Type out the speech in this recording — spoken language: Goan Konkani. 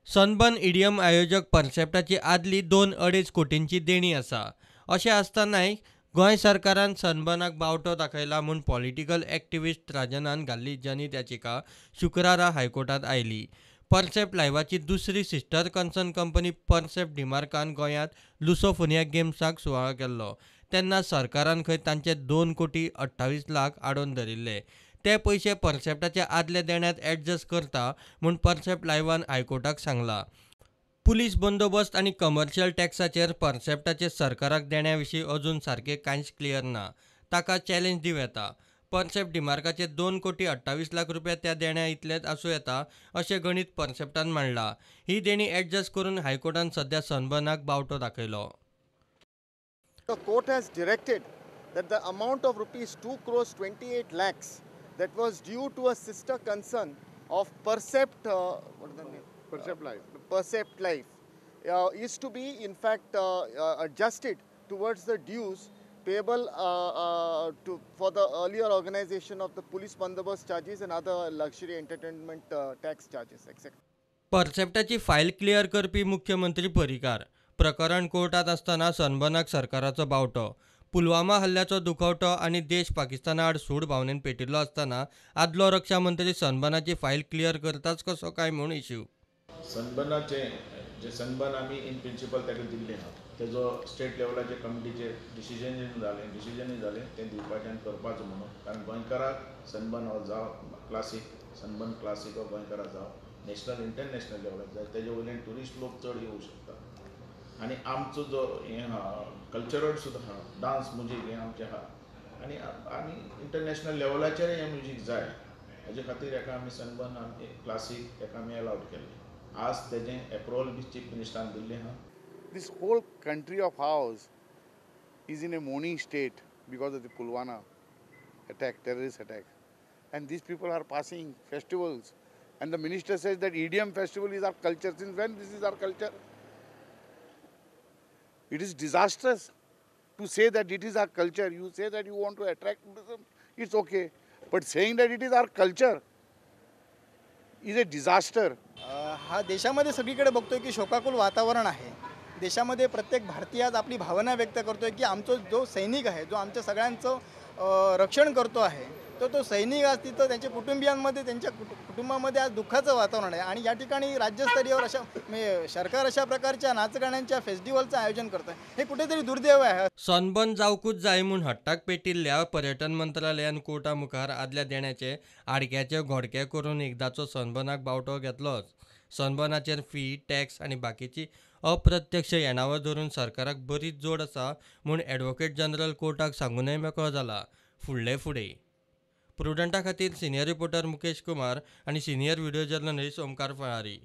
सनबर्न ईडीएम आयोजक परसेप्टाची आदली 2.5 कोटींची देणी आसा. अशें आसतनाय गोंय सरकारान सनबर्नाक बावटो दाखयला म्हूण पॉलिटिकल एक्टिविस्ट राजनान घाल्ली जनहित याचिका शुक्रारा हायकोर्टात आयली. परसेप्ट लायव्हाची दुसरी सिस्टर कन्सर्न कंपनी परसेप्ट डिमार्कान गोंयांत लुसोफोनिया गेम्साक सुवाळो केल्लो तेन्ना सरकारान खंय तांचे 2,28,00,000 आडोवन धरिल्ले. ते पयशे परसेप्टाच्या आदल्या देण्यात ॲडजस्ट करता म्हूण परसेप्ट लायव्हान हायकोर्टाक सांगला. पुलीस बंदोबस्त आनी कमर्शियल टॅक्साचेर परसेप्टाचे सरकाराक देण्या विशीं अजून सारकें कांयच क्लियर ना. ताका चॅलेंज दिवं येता. परसेप्ट डिमार्काचे 2,28,00,000 रुपया त्या देण्या इतलेच आसूं येता अशें गणीत परसेप्टान मांडला. ही देणी ॲडजस्ट करून हायकोर्टान सध्या सनबर्नाक बावटो दाखयलो. The court has directed that the amount of rupees 2,28,00,000 that was due to a sister concern of Percept, what is the name? Percept Life. Percept Life is to be in fact adjusted towards the dues payable for the earlier organization of the police bandobast charges and other luxury entertainment tax charges, etc. परसेप्टाची file clear करपी मुख्यमंत्री पर्रीकार. प्रकरण कोर्टात आसतना सनबर्नाक सरकाराचो बावटो. पुलवामा हल्ल्याचो दुखवटो आनी देश पाकिस्ताना आड सूड भावनेन पेटिल्लो आसतना आदलो रक्षा मंत्री सनबर्नाची फायल क्लियर करताच कसो काय म्हूण इश्यू. सनबर्नाचे जे सनबर्न आमी इन प्रिंसिपल ताका दिल्लें आहा तेजो स्टेट लेवलाचे कमिटीचे डिसिजनूय जालें तें दिवपाचें आनी करपाचो म्हणून, कारण गोंयकाराक सनबर्न हो जावं क्लासीक सनबर्न क्लासीक हो गोंयकाराक जावं नॅशनल इंटरनॅशनल लेवलाक जाय, तेजे वयल्यान ट्युरिस्ट लोक चड येवं शकता आनी आमचो जो हें आहा कल्चरल सुद्दां आहा, डांस म्युजीक हें आमचें आहा आनी आनी इंटरनॅशनल लेवलाचेरय हें म्युजीक जाय. हेजे खातीर हेका आमी सनबर्न आमी क्लासीक हेका आमी एलावड केल्लें. आज तेजें एप्रुवल बी चीफ मिनिस्टरान दिल्लें आहा. This whole country of ours is in a mourning state because of the Pulwama attack, terrorist attack, and these people are passing festivals and the minister says that EDM festival is our culture. Since when this is our culture? It is disastrous to say that it is our culture. You say that you want to attract tourism, it's okay. But saying that it is our culture is a disaster. हा देशामध्ये सगळीकडे बघतोय की शोकाकुल वातावरण आहे. देशामध्ये प्रत्येक भारतीय आज आपली भावना व्यक्त करतोय की आमचो जो सैनिक आहे, जो आमच्या सगळ्यांचं रक्षण करतो आहे, तर तो सैनिक आज तिथं त्यांच्या कुटुंबियांमध्ये, त्यांच्या कुटुंबामध्ये आज दुःखाचं वातावरण आहे. आणि या ठिकाणी राज्यस्तरीयवर अशा सरकार अशा प्रकारच्या नाचगाण्यांच्या फेस्टिवलचं आयोजन करतं आहे, हे कुठेतरी दुर्दैव आहे. सनबर्न जावकूच जाय म्हूण हट्टाक पेटिल्ल्या पर्यटन मंत्रालयान कोर्टा मुखार आदल्या देण्याचे आडक्याचे घोडके करून एकदाचो सनबर्नाक बावटो घेतलोच. सनबर्नाचेर फी, टॅक्स आनी बाकीची अप्रत्यक्ष येणावळ धरून सरकाराक बरीच जोड आसा म्हूण ॲडव्होकेट जनरल कोर्टाक सांगूनय मेकळो जाला. फुडले फुडें प्रुडंटा खातीर सिनियर रिपोर्टर मुकेश कुमार आनी सिनियर व्हिडिओ जर्नलिस्ट ओमकार फळारी.